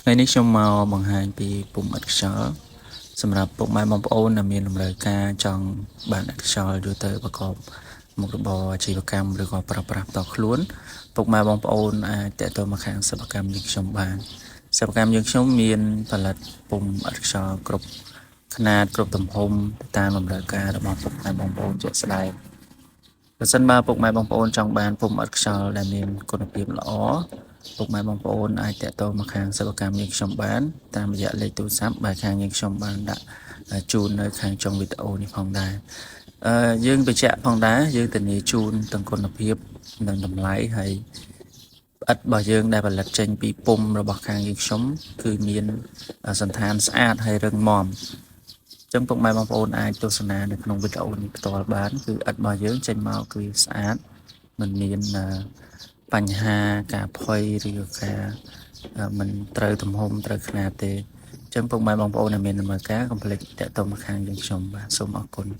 ថ្ងៃនេះខ្ញុំមកបង្ហាញពីពុម្ពឥដ្ឋខ្យល់សម្រាប់ពុកម៉ែបងប្អូនដែលមានតម្រូវការចង់បានឥដ្ឋខ្យល់យកទៅប្រកបមុខរបរអាជីវកម្មឬក៏ប្រើប្រាស់ផ្ទាល់ខ្លួនពុកម៉ែបងប្អូនអាចទាក់ទងមកខាងសិប្បកម្មយើងខ្ញុំបានសិប្បកម្មយើងខ្ញុំមានផលិតពុម្ពឥដ្ឋខ្យល់គ្រប់ខ្នាតគ្រប់ទំហំតាមតម្រូវការរបស់ពុកម៉ែបងប្អូនជាក់ស្ដែងប្រសិនបើពុកម៉ែបងប្អូនចង់បានពុម្ពឥដ្ឋខ្យល់ដែលមានគុណភាពល្អពុកម៉ែបងប្អូនអាចទាក់ទងមកខាងសិប្បកម្មយើងខ្ញុំបានតាមរយៈលេខទូរស័ព្ទដែលខាងយើងខ្ញុំបានដាក់ជូននៅខាងចុងវីដេអូនេះផងដែរអឺយើងបញ្ជាក់ផងដែរយើងធានាជូនទាំងគុណភាពនិងតម្លៃហើយឥដ្ឋរបស់យើងដែលផលិតចេញពីពុម្ពរបស់ខាងយើងខ្ញុំគឺមានសន្តានស្អាតហើយរឹងមាំចឹងពុកម៉ែបងប្អូនអាចទស្សនានៅក្នុងវីដេអូនេះផ្ទាល់បានគឺឥដ្ឋរបស់យើងចេញមកគឺស្អាតមិនមានបញ្ហាការផុយឬក៏ការមិនត្រូវទំហំត្រូវខ្នាតទេអញ្ចឹងពុកម៉ែបងប្អូនដែលមានតម្រូវការកុំភ្លេចទាក់ទងមកខាងយើងខ្ញុំបាទសូមអរគុណ។